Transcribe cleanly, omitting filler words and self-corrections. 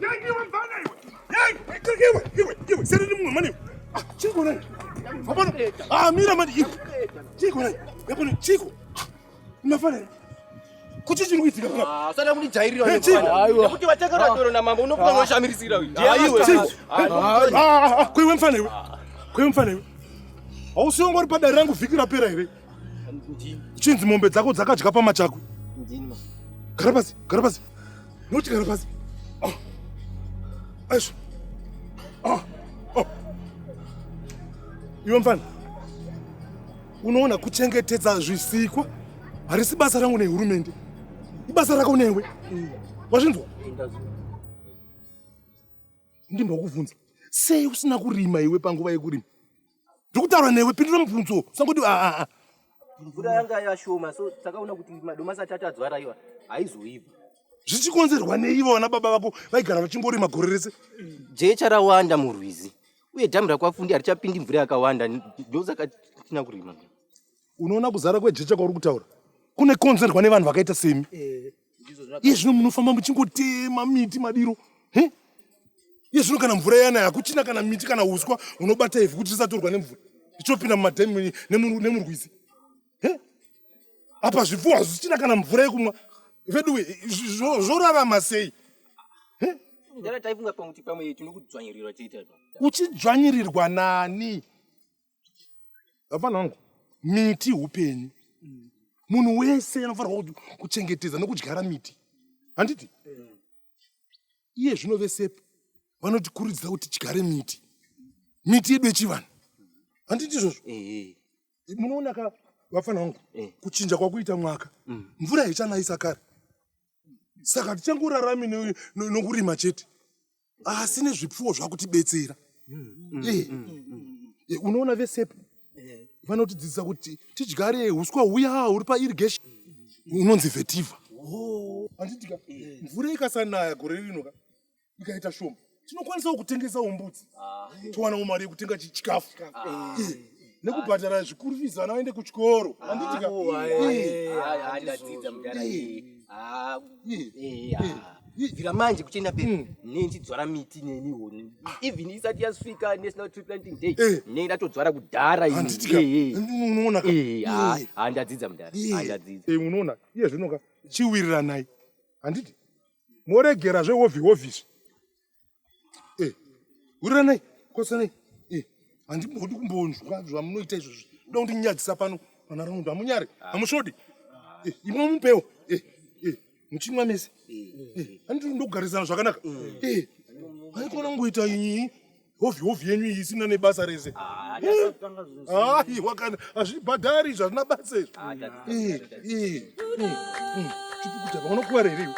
Iwe mfana iwe. Hey, iwe, iwe, iwe, sere ni mumwe mani. Ah, chiko nani? Hapana. Ah, mira mani iwe. Chiko nani? Hapana, chiko. Unafana. Kuchi chiri kuitika panapa? Ah, usada kundijairira Hey, chiko. nekuti vatekera doro namambo unofunga unoshamirisira uyu. Iwe. Chiko. Ah, ah, ah, kuiwe mfana iwe. Kuiwe mfana iwe. Hausiwo ngori padare rangu vhiki rapera here? Chinzi mombe dzako dzakadya pamachakwe. Ndini. Gara pasi, gara pasi. Noti gara pasi. Ah. Aisho. Ah. Ah. Iwe mfana. Unoona kuchengetedza zvisikwa harisi basa rangu nehurumende. Ibasa rako newe. Wazvinzwa? Ndimbokubvunza. Sei usina kurima iwe panguva yekurima? Ndikutaura newe pindura mubvunzo. Usangoti a a a. Mvura yanga yashoma so takaona kuti madomasi atatu adzwara iwa haizoibva. Zvichikonzerwa neivo vana baba vako vaigara vachingorima gore rese. Jecha rawanda murwizi uye dhamu rakwafundi harichapindi mvura yakawanda ndosaka tisina kurima. Unoona kuzara kwejecha kwauri kutaura kune konzerwa nevanhu vakaita semi. Iye zvino munofamba muchingotema miti madiro. He? Iye zvino kana mvura yanaya hakuchina kana miti kana uswa unobata ivhu kuti risatorwa nemvura. Ichopinda mumadhamu nemurwizi. He? Apa zvipfuwo hazvichina kana mvura yekumwa. Veduwe zvorarama sei? He? Ndara taifunga pamwe pamwe tinokudzvanyirirwa chete. Uchidzvanyirirwa nani? Hapana wangu, miti upenyu. Munhu wese anofanirwa kuchengetedza nekudyara miti. Handiti? Iye zvino vesepo vanotikurudzira kuti tidyare miti. Miti yedu yechivanhu. Handiti izvozvo? Munoona ka vafana vangu kuchinja kwakuita mwaka. Mvura haichanayisa kare. Saka tichangorarami nokurima chete. Asi nezvipfuwo zvakutibetsera. Unoona vesepo vanotidzidzisa kuti tidyare uswa huya huri pairrigation unonzi vetiva. Handitika mvura ikasanaya gore rino ka ikaita shoma tinokwanisawo kutengesawo mbudzi towanawo mari yekutenga chikafu nekubhadhara zvikuru fees vana vaende kuchikoro. Handitika Ndadzidza mudhara. Bvira manje kuchienda mberi ne ndichidzwara miti neniwo even isati yasvika National Tree Planting Day ne ndatodzwara kudhara. Handitika unoona ka Ndadzidza mudhara, ndadzidza. Unoona iye zvino ka chiwiriranai handiti moregera zvehovhi hovhi izvi. Wiriranai kosanai. Handimbodi kumbonzwa zvamunoita izvozvi. Kuda kundinyadzisa pano panharaunda. Hamunyari, hamusvodi. Imwe mupewo muchimwa mese. Handiti ndokugarisana zvakanaka. Haikona kungoita iyi hovhi hovhi yenyu iyi isina nebasa rese. Aiwa kana hazvibhadhari izvi, hazvina basa izvi. Chipikuta vanokuwara here iwe?